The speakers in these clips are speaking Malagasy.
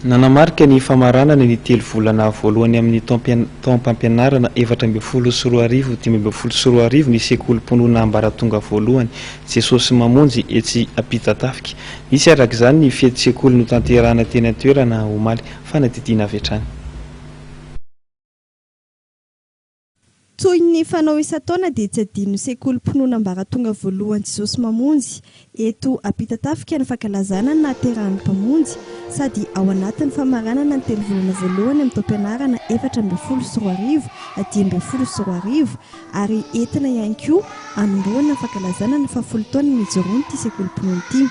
Nanamarika ny famaranana ny telo volana voalohany amin'ny taom-pampianarana 2014 2015 ny sekolim-pinoana ambaratonga voalohany Jesosy Mamonjy etsy Ampitatafika. Nisy araka izany ny fety sekoly notanterahana teny an-toerana omaly. Fanadihadiana avy hatrany. Toy ny fanao isan-taona dia tsy adinon'ny sekolim-pinoana ambaratonga voalohany Jesosy Mamonjy eto Ampitatafika ny fankalazana ny nahaterahan'ny Mpamonjy sady ao anatin'ny famaranana ny telovolana voalohany amin'ny taom-pianarana 2014 2015 ary entina ihany koa hanombohana ny fankalazana ny fahafolo taona nijoroan'ity sekolim-pinoana ity.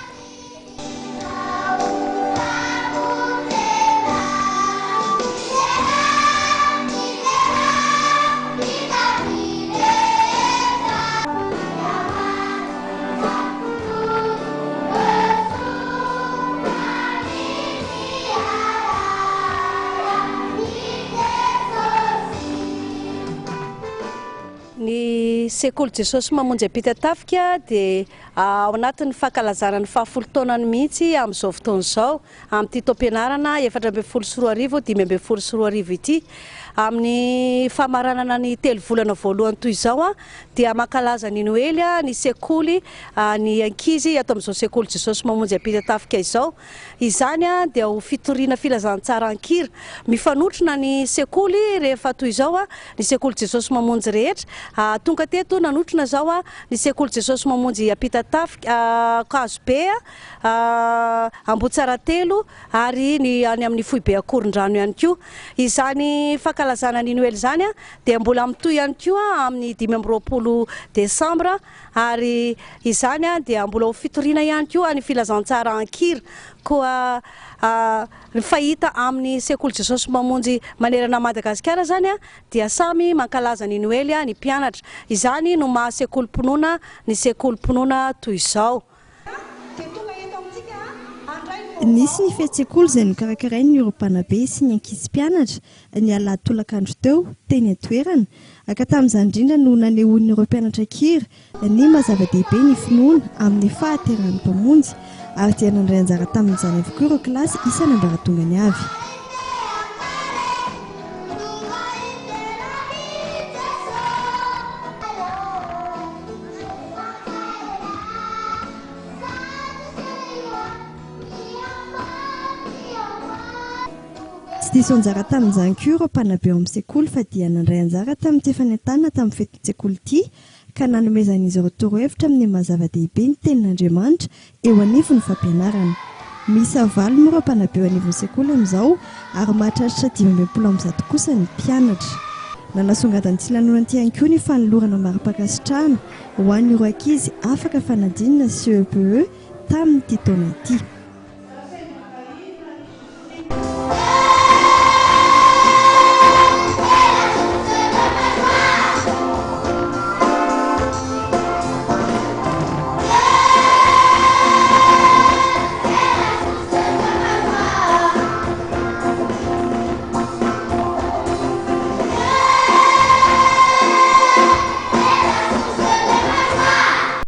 Ny sekoly Jesosy Mamonjy Ampitatafika dia Ao anatin'ny fankalazana ny fahafolo taonany mihitsy amin'izao fotoana izao, amin'ity taom-pianarana 2014 2015 ity. Amin'ny famaranana ny telo volana voalohany toy izao dia mankalaza ny Noely ny sekoly, ny ankizy ato amin'izao sekoly Jesosy Mamonjy Ampitatafika izao. Izany dia ho fitoriana filazantsara an-kira. Mifanotrona ny sekoly rehefa toy izao, ny sekoly Jesosy Mamonjy rehetra. Tonga teto nanotrona izao ny sekoly Jesosy Mamonjy Ampitatafika, Ankazobe, Ambohitsaratelo ary ny any amin'ny foibe Ankorondrano ihany koa. Izany fankalazana ny Noely izany dia mbola mitohy ihany koa amin'ny 25 desambra. Ary izany dia mbola ho fitoriana ihany koa ny filazantsara an-kira. Koa ny fahita amin'ny sekoly Jesosy Mamonjy manerana an'i Madagasikara izany dia samy mankalaza ny Noely ny mpianatra. Izany no maha sekolim-pinoana ny sekolim-pinoana toy izao. Nisy ny fety-sekoly izay nokarakarain'ny ireo mpanabe sy ny ankizy mpianatra ny alahady tolakandro teo, teny an-toerana, ka tamin'izany indrindra no nanehoan'ireo mpianatra an-kira ny maha zava-dehibe ny finoana amin'ny fahaterahan'ny Mpamonjy, ary dia nandray anjara tamin'izany avokoa ireo kilasy isan'ambaratongany avy. Tsy diso anjara tamin'izany koa ireo mpanabe ao amin'ny sekoly fa dia nandray anjara tamin'ity fanentanana tamin'ny fetin-tsekoly ity ka nanomezan'izy ireo torohevitra amin'ny maha zava-dehibe ny tenin'Andriamanitra eo anivon'ny fampianarana. Miisa valo moa ireo mpanabe eo anivon'ny sekoly amin'izao ary mahatratra 165 kosa ny mpianatra. Nanasongadin'ity lanonana ity ihany koa ny fanolorana mari-pankasitrahana ho an'ireo ankizy afaka fanadinana CEPE tamin'ity taona ity.